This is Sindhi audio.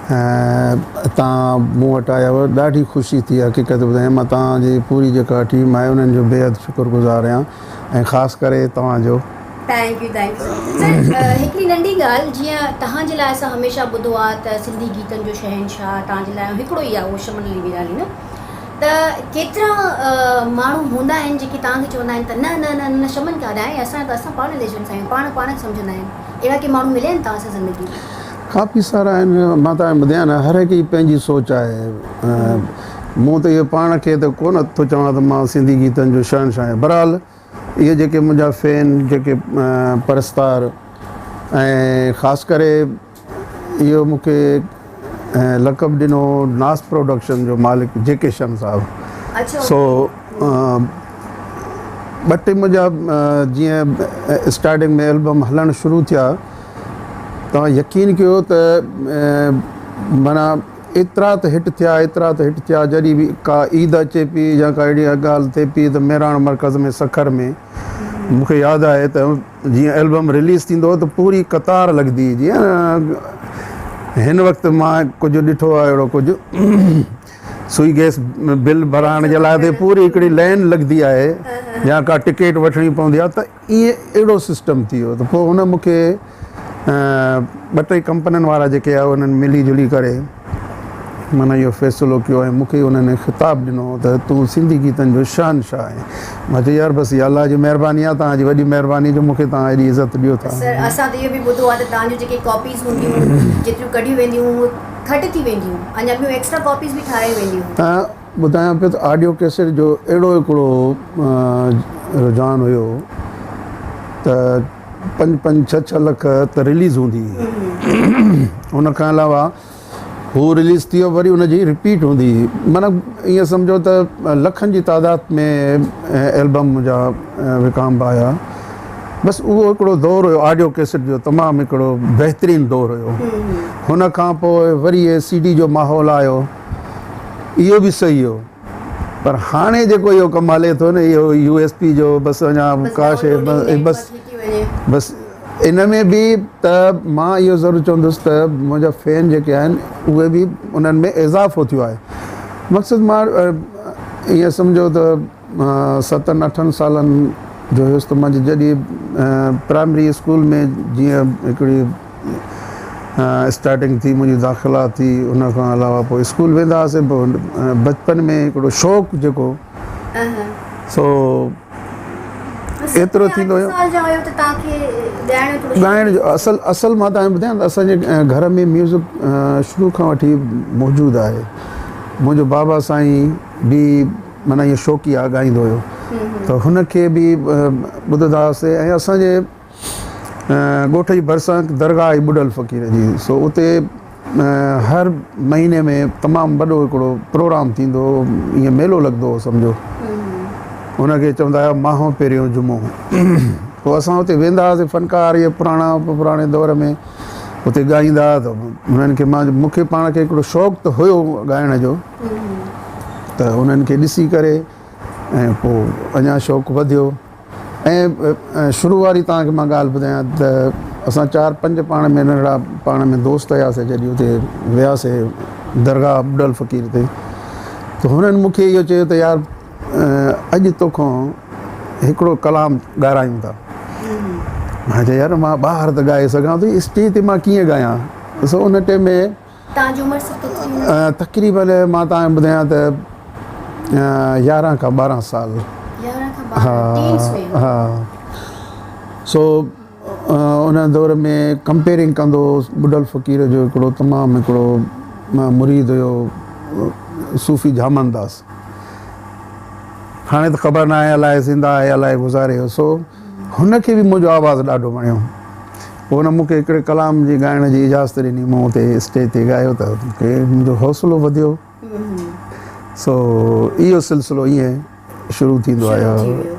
توهان مون وٽ آيا آهيو ڏاڍي خوشي ٿي حقيقت ٻڌايان مان توهان جي پوري جيڪا ٽيم آهي انهن جو بيحد شڪر گذار آهيان ۽ خاص ڪري توهان جو. Thank you thank you sir هڪڙي ننڍي ڳالهه جيئن توهان جي لاء اسان هميشه ٻڌو آهي ته سنڌي گيتن جو شهنشاهه توهان جي لاء هڪڙو ئي آهي اهو شمن علي ميرالي نه ته ڪيترا ماڻهو هوندا آهن جيڪي توهان کي چوندا آهن ته نه نه نه نه شمن ڪاڏي آهي اسان ته اسان پاڻ ليجنڊس آهيون پاڻ پاڻ کي سمجهندا آهن اهڙا ڪي ماڻهو مليا آهن توهان سان زندگي ۾؟ ڪافي سارا آهن مان توهان کي ٻڌايان نه هر هڪ جي پنهنجي سوچ آهي مون ته اهو پاڻ کي ته ڪونه ٿو چوان ته مان سنڌي گيتن جو شهنشاهه آهيان بهرحال اهي جيڪي منهنجا فين جيڪي پرستار ۽ خاص ڪري اهو مون کي لقب ڏنو ناس پروڊڪشن جو مالڪ جي ڪي شن صاحب سو ٻه ٽي منهنجا جيئن اسٽارٽنگ ۾ البم هلڻ شروع ٿيا توهان يقين ڪيو ته معنيٰ ايترا ته هٽ ٿيا ايترا ته هٽ ٿيا جڏهن به ڪا عيد اچي پئي يا ڪا اهڙي ڳالهه ٿئي پئي ته مهراڻ مرڪز ۾ سکر ۾ مون کي ياد آهي ته جيئن البم رليز ٿيندو هو ته پوري قطار لڳندي هئي جيئن هن وقت مان ڪجهه ڏٺو آهي اهڙو ڪجهه سوئي گئس بل ڀرائڻ جي لاء ته پوري هڪڙي لائن لڳندي آهي يا ڪا ٽڪيٽ وٺڻي پوندي آهي ته ائين اهڙو سسٽم ٿي ويو ته پوء هن مون کي ٻه ٽي ڪمپنين وارا جيڪي آهي انهن ملي جلي ڪري معنيٰ اهو فيصلو ڪيو ۽ مون کي انهن خطاب ڏنو ته تون سنڌي گيتن جو شهنشاهه آهين. مان چيو يار بس اها الله جي مهرباني آهي توهان جي وڏي مهرباني جو مون کي توهان ايڏي عزت ڏيو ٿا. سر اسان ته اهو به ٻڌو آهي ته توهان جون جيڪي ڪاپيز هونديون جيتريون ڪڍيون وينديون هيون اهي گهٽ ٿي وينديون اڃا ٻيون ايڪسٽرا ڪاپيز به ٺارايون وينديون هيون. ٻڌايان پيو ته آڊيو ڪيسٽ جو اهڙو هڪڙو رجحان هيو ته پنج پنج ڇهه ڇهه لک ته رليز هوندي هئي ان کان علاوه هو رليز ٿي ويو وري ان جي رپيٽ هوندي هئي معنيٰ ائين سمجهو ته لکن جي تعداد ۾ البم منهنجا وڪامبا هيا بس اهو هڪڙو دور هيو آڊيو ڪيسٽ جو تمام هڪڙو بهترين دور هيو هن کان پوء وري سي ڊي جو ماحول آيو اهو به صحيح هيو پر هاڻي جيڪو اهو ڪم هلي ٿو نه اهو يو ايس پي جو بس اڃا ڪا شي بس بس ان ۾ به ته مان اهو ضرور چوندس ته منهنجا فين جيڪي آهن اهي به انهن ۾ اضافو ٿيو آهي مقصد مان ائين سمجهو ته ستن اٺن سالن جو هيس ته منهنجي جڏهن پرائمري اسڪول ۾ جيئن هڪڙي اسٽارٽنگ ٿي منهنجي داخلا ٿي ان کان علاوه پوء اسڪول ويندا هئاسين پوء بچپن ۾ هڪڙو شوق جيڪو سو ايترو ٿيندو هيو ڳائڻ جو اصل اصل مان تهان کي ٻڌايان ته اسان جي گهر ۾ ميوزڪ شروع کان وٺي موجود آهي منهنجو بابا سائين به معنيٰ ائين شوقيه ڳائيندو هيو ته هن کي به ٻڌندا هئاسين ۽ اسان جي ڳوٺ جي ڀرسان هڪ درگاهه آهي ٻڍل فقير جي سو اتي هر مهيني ۾ تمام وڏو هڪڙو پروگرام ٿيندو هو ائين ميلو لڳندو هو سمجهو ان کي چوندا هيا ماهو پهريون جمعو پوء اسان اتي ويندا هئاسين فنڪار اهي پراڻا پراڻي دور ۾ اتي ڳائيندا هئا ته انهن کي مان مون کي پاڻ کي هڪڙو شوق ته هيو ڳائڻ جو ته انهن کي ڏسي ڪري ۽ پوء اڃا شوق وڌيو ۽ شروع واري توهان کي مان ڳالهه ٻڌايان ته اسان چار پنج پاڻ ۾ ننڍڙا پاڻ ۾ دوست هياسي جڏهن اتي وياسي درگاهه ٻڍل فقير تي ته هنن مون کي اهو چيو ته يار اڄ توکان هڪڙو ڪلام ڳارايون ٿا. مان چيو يار مان ٻاهر ته ڳائي سگهان ٿو اسٽيج تي مان ڪيئن ڳايان سو ان ٽائيم ۾ توهان جي عمر سر ڪيتري هوندي؟ تقريبن مان توهان کي ٻڌايان ته 11 کان 12 سال. 11 کان 12 ٽينز ۾. ها سو ان دور ۾ ڪمپيئرنگ ڪندو هوس ٻڍل فقير جو هڪڙو تمام هڪڙو مريد هيو صوفي جهامن داس هاڻي ته خبر ناهي الائي زنده آهي الائي گذاري ويو سو هن کي به منهنجو آواز ڏاڍو وڻيو. پوء هن مون کي هڪڙي ڪلام جي ڳائڻ جي اجازت ڏني، مون اتي اسٽيج تي ڳايو ته مون کي منهنجو حوصلو وڌيو. سو اهو سلسلو ائين شروع ٿيندو آيو.